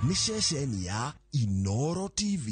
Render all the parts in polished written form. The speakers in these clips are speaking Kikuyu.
Nĩ ceceni ya Inoro TV.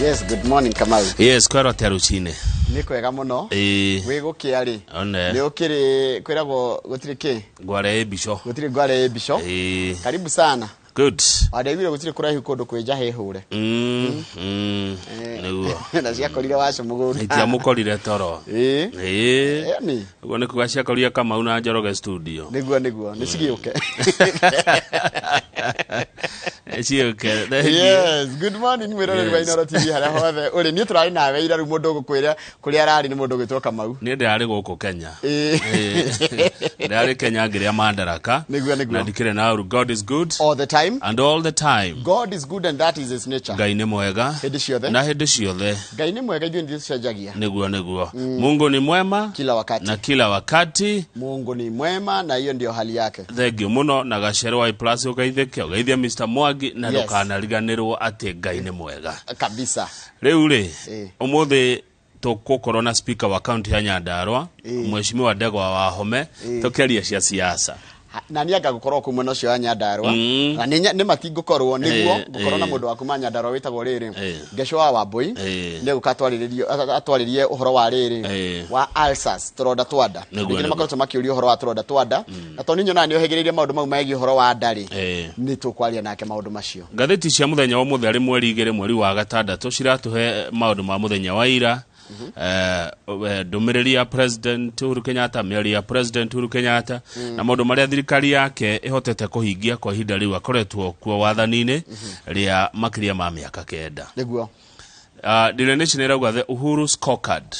Yes, good morning, Kamau. Yes, kwĩrwo atĩa rũcinĩ? Nĩ kwega mũno. Ĩĩ. Gwĩ gũkĩa rĩ. One. Nĩ ũkĩrĩ kwĩragwo gũtirĩ kĩ? Ngware ĩ mbico. Gũtirĩ ngware ĩ mbico. Ĩĩ. Karibu sana. Good. Wandaiguire gũtirĩ kũraihu kũndũ kwĩ njahĩ hũre. Nĩguo. Na ciakorire wacu mũgũnda. Itiamũkorire toro. Ĩĩ. Ĩĩ. Ĩni. Ũguo nĩ kuga ciakorire Kamau na Njoroge studio. Nĩguo nĩguo, nĩ cigĩũke. Ciũke. Thank you. Yes, good morning mwĩroreri wa Yes. Inoro TV harĩa hothe ũrĩ. Niĩ tũrarĩ nawe ira, rĩu mũndũ ũgũkwĩra kũrĩa ararĩ nĩ mũndũ ũgwĩtwo Kamau. Niĩ ndĩrarĩ gũkũ Kenya. Ĩĩ. Ĩĩ. Ndĩrarĩ Kenya ngĩrĩa mandaraka. Nĩguo, nĩguo. Na ndikĩrĩ na ũru. God is good. All the time. And all the time. God is good and that is his nature. Ngai nĩ mwega. Hĩndĩ ciothe. Na hĩndĩ ciothe. Ngai nĩ mwega, ithuĩ nithuĩ tũcenjagia. Nĩguo nĩguo. Mungu ni mwema. Kila wakati. Na kila wakati. Mungu ni mwema na hiyo ndio hali yake. Thengio muno na gacere wa plus ugeithĩke ũgeithie Mr Mwangi na Yes. ndũkanariganĩrwo atĩ Ngai nĩ mwega. Kabisa. Rĩu rĩ, Eh. ũmũthĩ tũgũkorwo na speaker wa county ya Nyandarua, Mheshimiwa Ndegwa Wahome, tũkĩaria cia siasa. Na niĩ anga gũkorwo kuu mwena ũcio wa Nyandarua. Na nĩ ma ti ngũkorwo nĩguo ngũkorwo na mũndũ wa kuma Nyandarua wĩtagwo rĩrĩ Ngeco wa Wambui. Nĩ egũka atwarĩrie ũhoro wa rĩrĩ wa ulcers, tũronda twa nda. Rĩngĩ nĩ makoretwo makĩũria ũhoro wa tũronda twa nda, na tondũ nyonaga nĩ ũhĩgĩrĩire maũndũ mau megiĩ ũhoro wa nda rĩ, nĩ tũkwaria nake maũndũ macio. Ngathĩti cia mũthenya wa ũmũthĩ arĩ mweri 2 mweri wa gatandatũ ciratũhe maũndũ ma mũthenya wa ira. Ndũmĩrĩri ya President Uhuru Kenyatta, mĩario ya President Uhuru Kenyatta, na maũndũ marĩa thirikari yake ĩhotete kũhingia kwa ihinda rĩu akoretwo kuo wathani-inĩ rĩa makĩria ma mĩaka 9. Nĩguo. Daily Nation ĩrauga the Uhuru scorecard.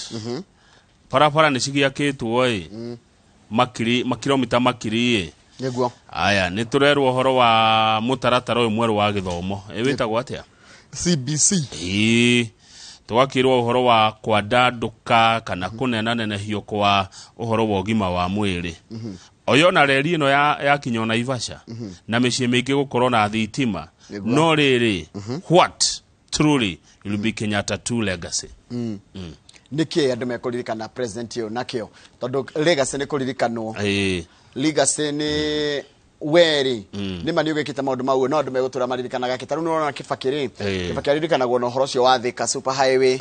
Barabara nĩ cigĩakĩtwo ĩ makiri makilomita makiri ĩ. Nĩguo. Aya, nĩ tũrerwo ũhoro wa mũtaratara ũyũ mwerũ wa gĩthomo. Ĩ wĩtagwo atĩa? CBC. Ĩĩ. Tũgakĩrwo ũhoro wa kwandandũka kana kũnenanenehio kwa ũhoro wa ũgima wa mwĩrĩ. Oyo na reri ĩno ya kinya Naivasha na mĩciĩ mĩingĩ gũkorwo na thitima. Nĩguo. No rĩrĩ, what truly will be Kenyatta 2 legacy? Nĩkĩ andũ mekũririkana president ũyũ nakĩo? Tondũ legacy nĩ kũririkanwo. Ĩĩ. Legacy nĩ werĩ nĩ ma nĩ ũgĩkĩte maũndũ mau, no andũ megũtũra maririkanaga kĩ. Ta rĩu nĩũrona Kibaki rĩ, Kibaki aririkanagwo na ũhoro ũcio wa Thika Super Highway,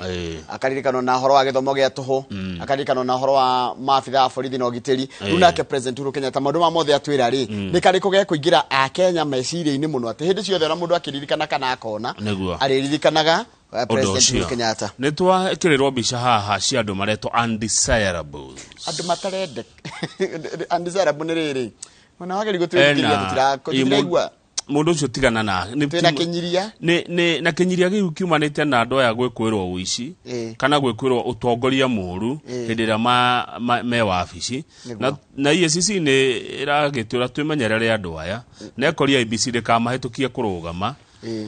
akaririkanwo na ũhoro wa gĩthomo gĩa tũhũ, akaririkanwo na ũhoro wa maabitha a borithi na ũgitĩri. Rĩu nake President Uhuru Kenyatta maũndũ ma mothe atwĩra rĩ, nĩ karĩkũ gekũingĩra Akenya meciria-inĩ mũno atĩ hĩndĩ ciothe ona mũndũ akĩririkana kana akona arĩririkanaga President Uhuru Kenyatta. Nĩ twekĩrĩrwo mbica haha cia andũ maretwo undesirables. Andũ matarendeka. Undesirable nĩ rĩrĩ ona wageri gũtwĩrĩria tũtiraigua. Mũndũ ũcio tigana na twĩna kĩnyiria. Nĩ na kĩnyiria gĩu kiumanĩte na andũ aya gwĩkwĩrwo ũici kana gwĩkwĩrwo ũtongoria mũru hĩndĩ ĩrĩa me wabici. Na EACC nĩ ĩragĩtwĩra twĩmenyerere andũ aya na ĩkoria IEBC ndĩkamahĩtũkie kũrũgama.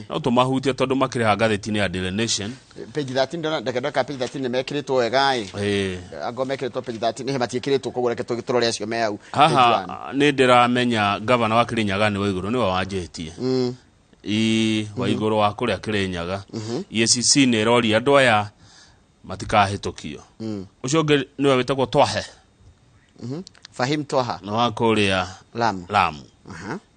No tũmahutie tondũ makĩrĩha ngathĩti-inĩ ya Daily Nation. Page 13 ndona ndeke ndoka page 13 nĩ mekĩrĩtwo wega ĩ. Ango mekĩrĩtwo page 13 nĩ matiĩkĩrĩtwo, koguo reke tũrore acio me hau. Haha nĩ ndĩramenya gavana wa Kirinyaga nĩ Waigũrũ nĩwe wanjĩtie. Ĩ Waigũrũ wa kũrĩa Kirinyaga. EACC nĩ ĩroria andũ aya matikahĩtũkio. Ũcio ũngĩ nĩwe wĩtagwo Twahe. Fahim Twaha. Nĩ wa kũrĩa Lamu. Lamu.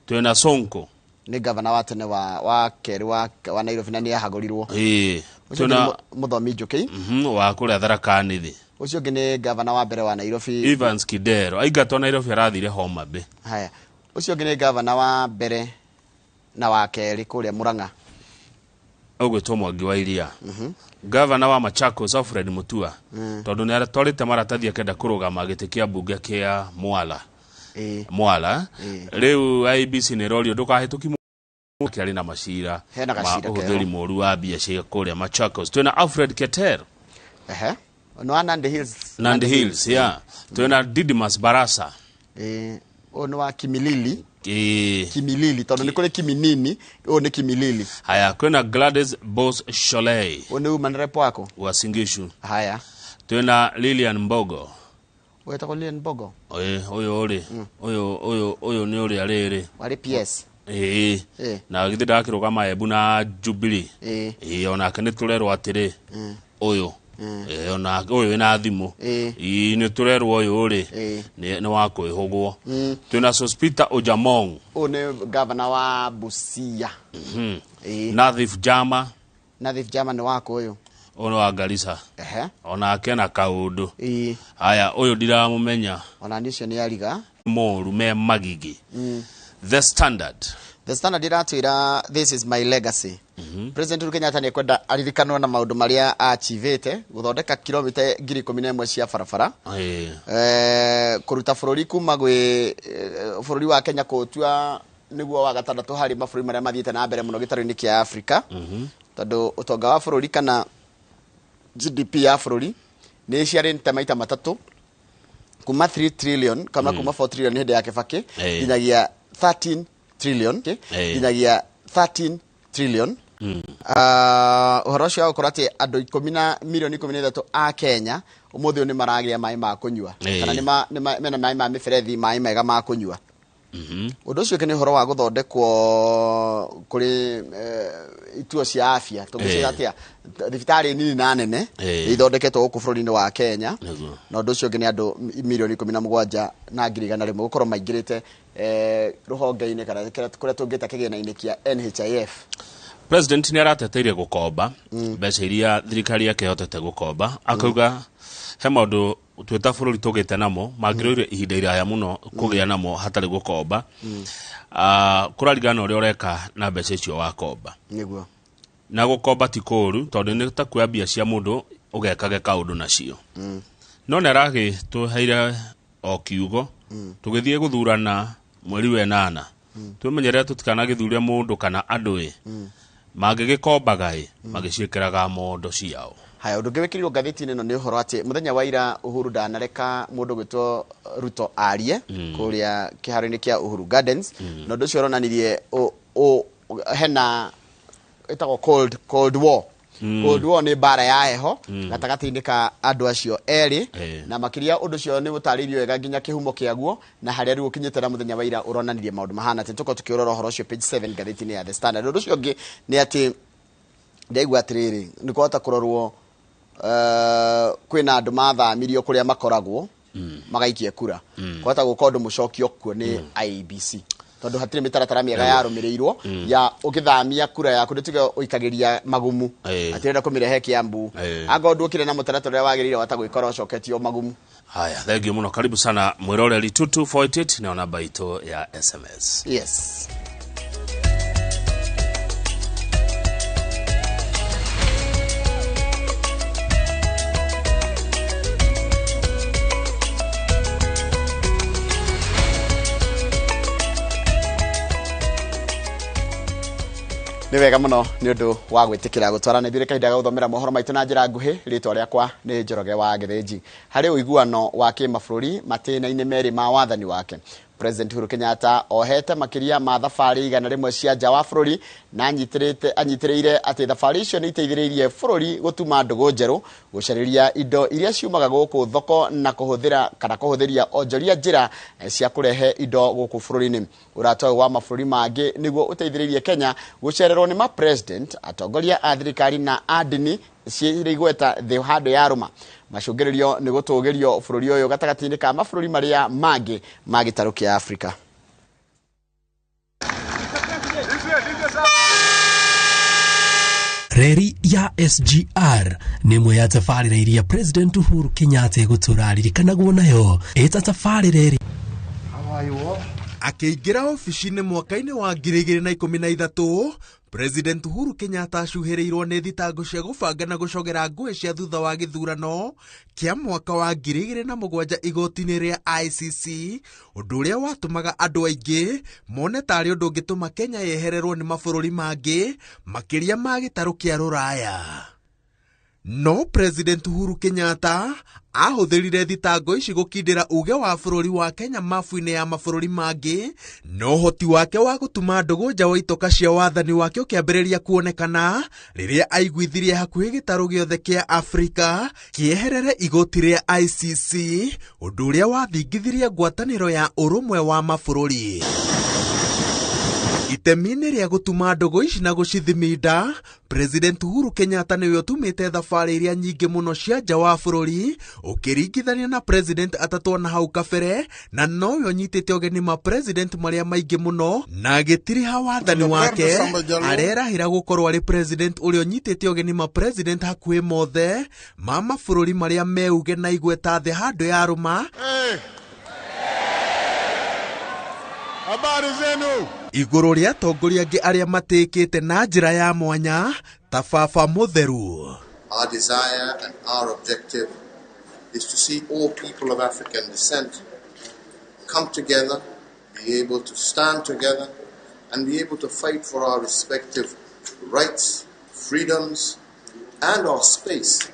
Twĩna Sonko. Nĩ gavana wa tene wa kerĩ wa Nairobi na nĩ ahagũrirwo. Ĩĩ. Ũcio Twĩna Mũthomi Njũkĩ. Wa kũrĩa Tharaka Nithi. Ũcio ũngĩ nĩ gavana wa mbere wa Nairobi. Evans Kidero. Aingatwo Nairobi arathire Homa Bay. Haya. Ũcio ũngĩ nĩ gavana wa mbere na wa kerĩ kũrĩa Murang'a. Ũgwĩtwo Mwangi wa Iria. Gavana wa Machakos Alfred Mutua. Tondũ nĩ atwarĩte maratathi akenda kũrũgama gĩtĩ kĩa mbunge kĩa Mwala. Mwala. Rĩu IEBC nĩ ĩrorio ndũkahĩtũki kĩarĩ na macira Hena ma gacira ũhũthĩri keo. mũru wa mbia cia kũrĩa Machakos. Twĩna Alfred Keter. No Nandi Hills. Nandi Hills, yeah. Twina Didymus Barasa. Ũyũ nĩ wa Kimilili. Kimilili tondũ nĩ kũrĩ Kiminini, ũyũ nĩ Kimilili. Haya, kwĩna Gladys Bose Sholei. Ũyũ nĩ woman rep wako wa Singishu. Haya. Twina Lilian Mbogo. Wetagwo Lilian Mbogo. Ũyũ rĩ, ũyũ nĩ ũrĩa rĩrĩ. Warĩ PS. Na githĩ ndakĩrũgama Embu na Jubilee. Onake nĩ tũrerwo atĩrĩ ũyũ ona ũyũ wĩna thimũ. Nĩ tũrerwo ũyũ rĩ nĩ wa kwĩhũgwo. Twĩna Sospita Ojamong. Ũyũ nĩ governor wa Busia. Nadhif Jama. Nadhif Jama nĩ wako ũyũ. Ũyũ nĩ wa Garissa. Onake na kaũndũ. Haya, ũyũ ndiramũmenya. Ona niĩ ũcio nĩ ariga. Moru me magigi. The Standard. The Standard iratwĩra this is my legacy. President Uhuru Kenyatta nĩ ekwenda aririkanwo na maũndũ marĩa achivĩte, gũthondeka kilomita 11,000 cia barabara, kũruta bũrũri kuma gwĩ bũrũri wa Kenya kũũtua nĩguo wa gatandatũ harĩ mabũrũri marĩa mathiĩte na mbere mũno gĩtarũ-inĩ kĩa Afrika, tondũ ũtonga wa bũrũri kana GDP ya bũrũri nĩ ĩciarĩte maita matatũ kuma 3 trillion kana kuma 4 trillion hĩndĩ ya Kibaki nginyagia 13 trillion, nginyagia 13 trillion. Ũhoro ũcio wa gũkorwo atĩ andũ ikũmi na milioni 13 a Kenya ũmũthĩ ũyũ nĩ maragĩa maĩ ma kũnyua, kana nĩ mena maĩ ma mĩberethi, maĩ mega ma kũnyua. Ũndũ ũcio ũngĩ nĩ ũhoro wa gũthondekwo kũrĩ ituo cia afya, tũngĩciĩra atĩa, thibitarĩ nini na nene nĩ ithondeketwo gũkũ bũrũri-inĩ wa Kenya. Na ũndũ ũcio ũngĩ nĩ andũ milioni 17,100,000 gũkorwo maingĩrĩte rũhonge-inĩ kana kũrĩa tũngĩta kĩgĩna-inĩ kĩa NHIF. President nĩ arateteire gũkomba mbeca iria thirikari yake ĩhotete gũkomba, akauga he maũndũ twĩta bũrũri tũgĩte namo mangĩrũire ihinda iraya mũno kũgĩa namo hatarĩ gũkomba. Kũraringana ũrĩa ũreka na mbeca icio wakomba. Nĩguo. Na gũkomba ti kũũru tondũ nĩ ta kuoya mbia cia mũndũ ũgekage kaũndũ nacio. No nĩ aragĩtũheire o kiugo tũgĩthiĩ gũthurana mweri wa 8, twĩmenyerere tũtikanagĩthure mũndũ kana andũ ĩ mangĩgĩkombaga ĩ magĩciĩkĩraga mondo ciao. Haya, ũndũ ũngĩ wĩkĩrirwo ngathĩti-inĩ ĩno nĩ ũhoro atĩ mũthenya wa ira Uhuru ndanareka mũndũ gwĩtwo Ruto arie kũrĩa kĩharo-inĩ kĩa Uhuru Gardens, na ũndũ ũcio ũronanirie hena ĩtagwo cold war. Cold war nĩ mbara ya heho gatagatĩ-inĩ ka andũ acio erĩ, na makĩria ũndũ ũcio nĩ ũtarĩirio wega nginya kĩhumo kĩaguo na harĩa rĩu ũkinyĩte na mũthenya wa ira ũronanirie maũndũ mahana atĩ tũkorwo tũkĩrora ũhoro ũcio page 7 ngathĩti-inĩ ya The Standard. Ũndũ ũcio ũngĩ nĩ atĩ ndaigua atĩrĩrĩ, nĩ kwahota kũrorwo kwĩna andũ mathamirio kũrĩa makoragwo magaikie kura, kwahota gũka ũndũ mũcokio kuo nĩ IEBC, tondũ hatirĩ mĩtaratara mĩega yarũmĩrĩirwo ya ũgĩthamia kura yaku ndũtige ũikagĩria magumu atĩ ũrenda kũmĩrehe Kiambu, angorwo ndũkire na mũtaratara ũrĩa wagĩrĩire wata gwĩkora ũcoketio magumu. Haya, thank you mũno, karibu sana mwĩroreri. 22488 nĩyo namba itũ ya SMS. Yes. Nĩ wega mũno nĩ ũndũ wa gwĩtĩkĩra gũtwarana ithuĩ kahinda ga gũthomera mohoro maitũ na njĩra nguhĩ. Rĩtwa rĩakwa nĩ Njoroge wa Gĩthĩnji. Harĩ ũiguano wa kĩmabũrũri matĩna-inĩ merĩ ma wathani wake, President Uhuru Kenyatta ohete makĩria ma thabarĩ 100 cia nja wa bũrũri na anyitĩrĩire atĩ thabarĩ icio nĩ iteithĩrĩirie bũrũri gũtuma ndũgũ njerũ, gũcarĩria indo iria ciumaga gũkũ thoko na kũhũthĩra kana kũhũthĩria onjoria njĩra cia kũrehe indo gũkũ bũrũri-inĩ. Ũrata ũyũ wa mabũrũri mangĩ nĩguo ũteithĩrĩirie Kenya gũcererwo nĩ ma-president, atongoria a thirikari na a ndini cirĩ igweta thĩ handũ ya rũma. Macũngĩrĩrio nĩ gũtũgĩrio bũrũri ũyũ gatagatĩ-inĩ ka mabũrũri marĩa mangĩ ma gĩtarũ kĩa Afrika. Reri ya SGR nĩ ĩmwe ya tabarĩra iria President Uhuru Kenyatta egũtũra aririkanagwo nayo ĩta tabarĩra ĩrĩa Akĩingĩra obici-inĩ mwaka-inĩ wa 2013, President Uhuru Kenyatta acuhĩrĩirwo nĩ thitango cia gũbanga na gũcogera ngũĩ cia thutha wa gĩthurano kĩa mwaka wa 2007 igoti-inĩ rĩa ICC, ũndũ ũrĩa watũmaga andũ aingĩ mone tarĩ ũndũ ũngĩtũma Kenya yehererwo nĩ mabũrũri mangĩ makĩria ma gĩtarũ kĩa Rũraya. No President Uhuru Kenyatta ahũthĩrire thitango ici gũkindĩra uge wa bũrũri wa Kenya mabu-inĩ ya mabũrũri mangĩ, na ũhoti wake wa gũtuma ndũgũ nja wa itoka cia wathani wake ũkĩambĩrĩria kuonekana rĩrĩa aiguithirie hakuhĩ gĩtarũ gĩothe kĩa Afrika kĩeherere igoti rĩa ICC, ũndũ ũrĩa wathingithirie ngwatanĩro ya ũrũmwe wa mabũrũri. Itemi-inĩ rĩa gũtuma ndũgũ ici na gũcithiminda, President Uhuru Kenyatta nĩwe ũtumĩte thabarĩ iria nyingĩ mũno cia nja wa bũrũri ũkĩringithania na president atatũ na hau kabere, na nowe ũnyitĩte ũgeni ma president marĩa maingĩ mũno, na agĩtiriha wathani wake arerahĩra gũkorwo arĩ president ũrĩa ũnyitĩte ũgeni ma president hakuhĩ mothe ma mabũrũri marĩa meuge na igweta thĩ handũ ya rũma. Habari zenu. Igũrũ rĩa atongoria angĩ arĩa matĩkĩte na njĩra ya mwanya ta Baba Mũtheru. Our desire and our objective is to see all people of African descent come together, be able to stand together, and be able to fight for our respective rights, freedoms, and our space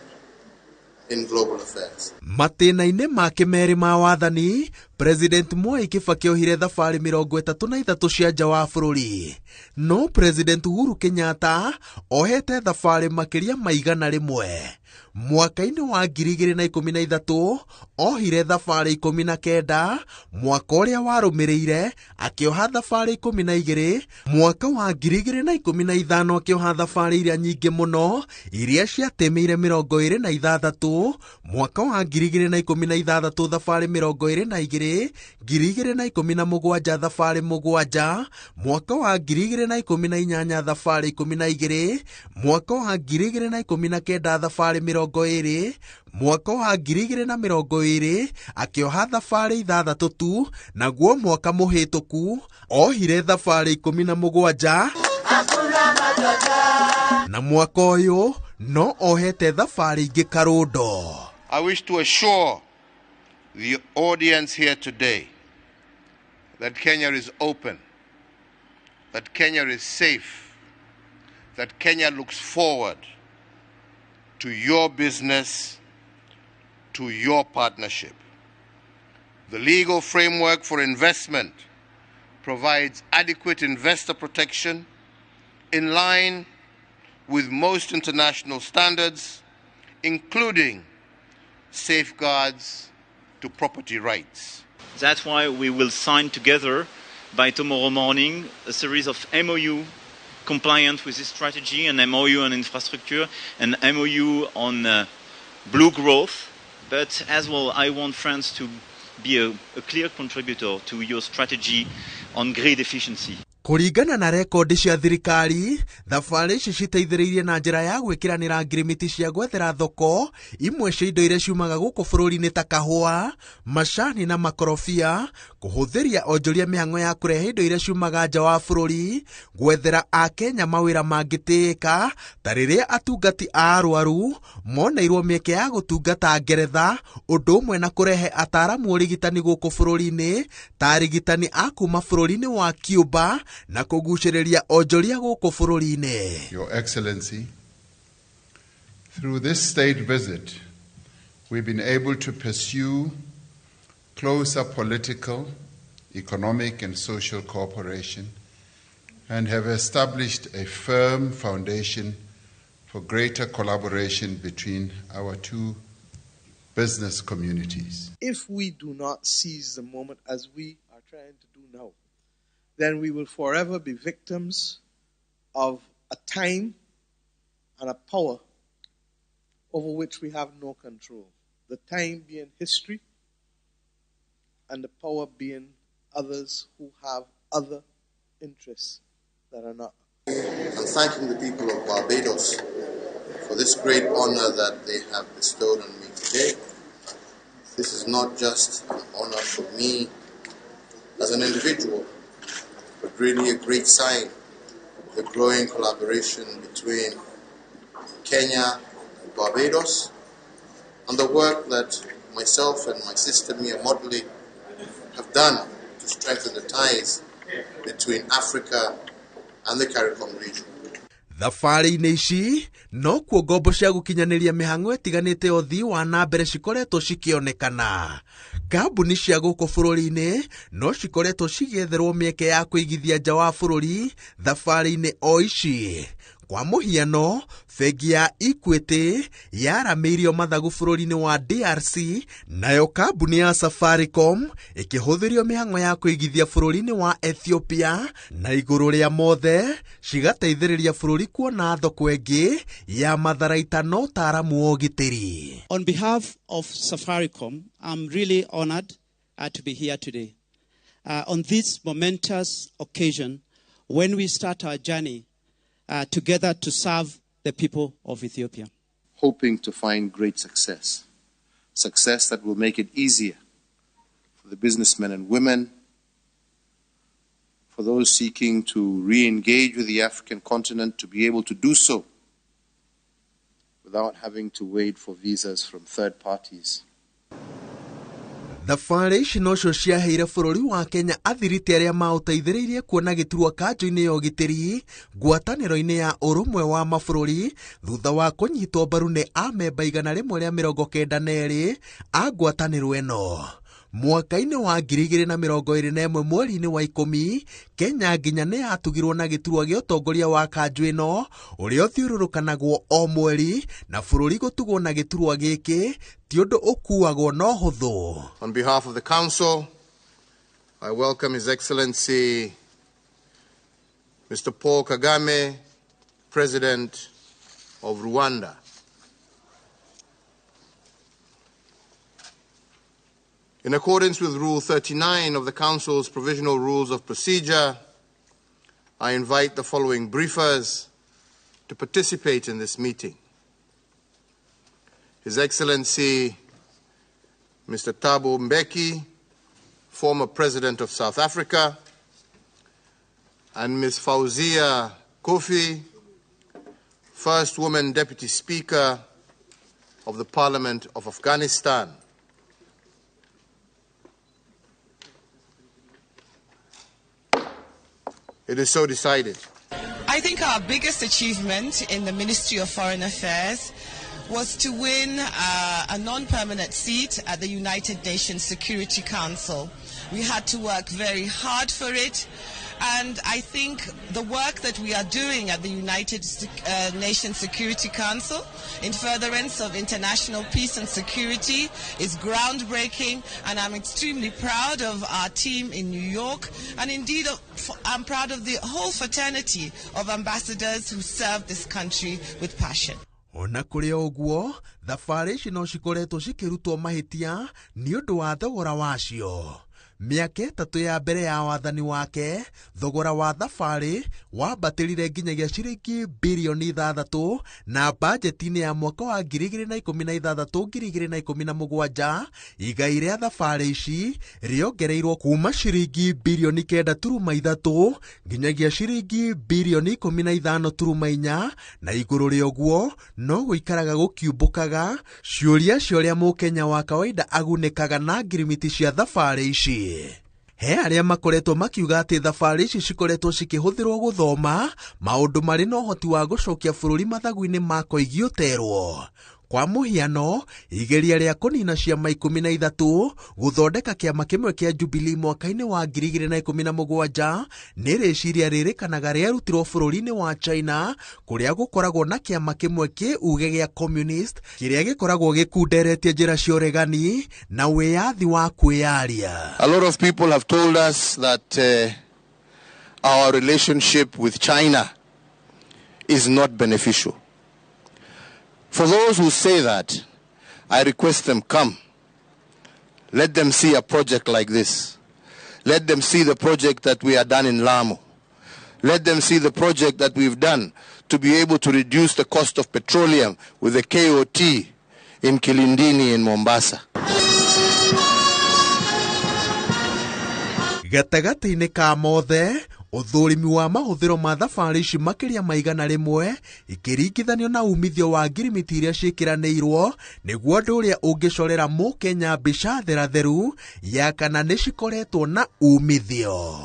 in global affairs. Matĩna-inĩ make merĩ ma wathani, President Mwai Kibaki ohire thabarĩ 33 cia nja wa bũrũri. No President Uhuru Kenyatta ohete thabarĩ makĩria ma 100. Mwaka-inĩ wa 2013 ohire thabarĩ 19, mwaka ũrĩa warũmĩrĩire akĩoha thabarĩ 12, mwaka wa 2015 akĩoha thabarĩ iria nyingĩ mũno iria ciatĩmĩire 26, mwaka wa 2016 thabarĩ 22, 2017 thabarĩ 7, mwaka wa 2018 thabarĩ 12, mwaka wa 2019 thabarĩ 20, mwaka wa 2020 akĩoha thabarĩ 6 tu, naguo mwaka mũhĩtũku ohire thabarĩ 17, na mwaka ũyũ no ohete thabarĩ ingĩ karũndo. I wish to assure the audience here today that Kenya is open, that Kenya is safe, that Kenya looks forward to your business, to your partnership. The legal framework for investment provides adequate investor protection in line with most international standards, including safeguards to property rights. That's why we will sign together by tomorrow morning a series of MOU compliant with this strategy, an MOU on infrastructure, an MOU on blue growth. But as well, I want France to be a clear contributor to your strategy on grid efficiency. Kũringana na rekondi cia thirikari, thabarĩ ici citeithĩrĩirie na njĩra ya gwĩkĩranĩra ngirimiti cia gwethera thoko imwe cia indo iria ciumaga gũkũ bũrũri-inĩ ta kahũa, macani na makorobia, kũhũthĩria onjoria mĩhang'o ya kũrehe indo iria ciumaga nja wa bũrũri, gwethera akenya mawĩra mangĩtĩĩka ta rĩrĩa atungati a arwaru moneirwo mĩeke ya gũtungata Ngeretha, ũndũ ũmwe na kũrehe ataaramu ũrigitani gũkũ bũrũri-inĩ ta arigitani a kuma bũrũri-inĩ wa Cuba na kũgucĩrĩria onjoria gũkũ bũrũri-inĩ. Your Excellency, through this state visit, we've been able to pursue closer political, economic and social cooperation and have established a firm foundation for greater collaboration between our two business communities. If we do not seize the moment as we are trying to do now, then we will forever be victims of a time and a power over which we have no control. The time being history and the power being others who have other interests that are not. I'm thanking the people of Barbados for this great honor that they have bestowed on me today. This is not just an honor for me as an individual, but really a great sign of the growing collaboration between Kenya and Barbados, and the work that myself and my sister Mia Modley have done to strengthen the ties between Africa and the CARICOM region. Thabarĩ-inĩ ici Nokuo ngombo cia gũkinyanĩria mĩhang'o ĩtiganĩte ya ũthii wa na mbere cikoretwo cikĩonekana. Kambuni cia gũkũ bũrũri-inĩ no cikoretwo cigĩetherwo mĩeke ya kũigithia nja wa bũrũri thabarĩ-inĩ o ici. Kwa mũhiano, bengi ya Equity yaramĩirio mathagu bũrũri-inĩ wa DRC, nayo kambuni ya Safaricom ĩkĩhũthĩrio mĩhang'o ya kũigithia bũrũri-inĩ wa Ethiopia, na igũrũ rĩa mothe cigateithĩrĩria bũrũri kuona thoko ĩngĩ ya matharaita na ũtaaramu wa ũgitĩri. On behalf of Safaricom, I'm really honored to be here today. On this momentous occasion, when we start our journey together to serve the people of Ethiopia. Hoping to find great success. Success that will make it easier for the businessmen and women, for those seeking to re-engage with the African continent to be able to do so without having to wait for visas from third parties. Thabarĩ ici nocio ciaheire bũrũri wa Kenya athiriti arĩa maũteithĩrĩirie kuona gĩturwa kanjũ-inĩ ya ũgitĩri ngwatanĩro-inĩ ya ũrũmwe wa mabũrũri thutha wa kũnyitwo mbaru nĩ amemba 192 a ngwatanĩro ĩno. Mwaka-inĩ wa 2021 mweri-inĩ wa 10, Kenya nginya nĩ yatugirwo na gĩturwa gĩa ũtongoria wa kanjũ ĩno ũrĩa ũthiũrũrũkanagwo o mweri, na bũrũri gũtugwo na gĩturwa gĩkĩ ti ũndũ ũkuagwo no hũthũ. On behalf of the Council, I welcome His Excellency Mr. Paul Kagame, President of Rwanda. In accordance with Rule 39 of the Council's Provisional Rules of Procedure, I invite the following briefers to participate in this meeting. His Excellency Mr. Thabo Mbeki, former President of South Africa, and Ms. Fauzia Kofi, First Woman Deputy Speaker of the Parliament of Afghanistan. It is so decided. I think our biggest achievement in the Ministry of Foreign Affairs was to win a non-permanent seat at the United Nations Security Council. We had to work very hard for it, and I think the work that we are doing at the United Nations Security Council in furtherance of international peace and security is groundbreaking, and I'm extremely proud of our team in New York, and indeed I'm proud of the whole fraternity of ambassadors who serve this country with passion. Ona kũrĩ ũguo, thabarĩ ici no cikoretwo cikĩrutwo mahĩtia nĩ ũndũ wa thogora wacio. Mĩaka 3 ya mbere ya wathani wake, thogora wa thabarĩ wambatĩrire nginyagia ciringi birioni 6 na bajeti-inĩ ya mwaka wa 2016-2017 igai rĩa thabarĩ ici rĩongereirwo kuma ciringi birioni 9.3 nginyagia ciringi birioni 15.4, na igũrũ rĩa ũguo no gũikaraga gũkiumbũkaga ciũria cia ũrĩa mũkenya wa kawaida agunĩkaga na ngirimiti cia thabarĩ ici. He arĩa makoretwo makiuga atĩ thabarĩ ici cikoretwo cikĩhũthĩrwo gũthoma maũndũ marĩ na ũhoti wa gũcokia bũrũri mathagu-inĩ ma koigi ũterwo. Kwa mũhiano, igeria rĩa kũnina ciama 13 gũthondeka kĩama kĩmwe kĩa Jubilee mwaka-inĩ wa 2017 nĩ rĩciria rĩrĩkanaga rĩarutirwo bũrũri-inĩ wa China kũrĩa gũkoragwo na kĩama kĩmwe kĩ uge gĩa communist kĩrĩa gĩkoragwo gĩkunderetie njĩra cia ũregani na wĩyathi wa kwĩyaria. A lot of people have told us that our relationship with China is not beneficial. For those who say that, I request them come. Let them see a project like this. Let them see the project that we have done in Lamu. Let them see the project that we've done to be able to reduce the cost of petroleum with the KOT in Kilindini in Mombasa. Gatagatĩ-inĩ ka mothe, ũthũrimi wa mahũthĩro ma thabarĩ ici makĩria ma 100 ikĩringithanio na umithio wa ngirimiti iria ciĩkĩranĩirwo nĩguo ũndũ ũrĩa ũngĩcorera mũkenya mbica theratheru ya kana nĩ cikoretwo na umithio.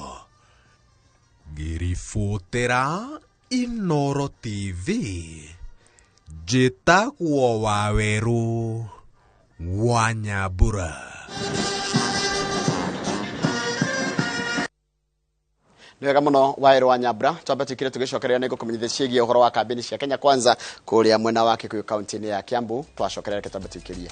Ngĩribotera Inooro TV, Njĩtagwo Wawerũ wa Nyambura. Nĩ wega mũno Wawerũ wa Nyambura. Twambe twikire tũgĩcokereria nĩ ngũkũmenyithia ciĩgiĩ ũhoro wa kambĩni cia Kenya Kwanza kũrĩa mwena wa Kikuyu kaunti-inĩ ya Kiambu. Twacokereria, reke twambe tũikĩrie.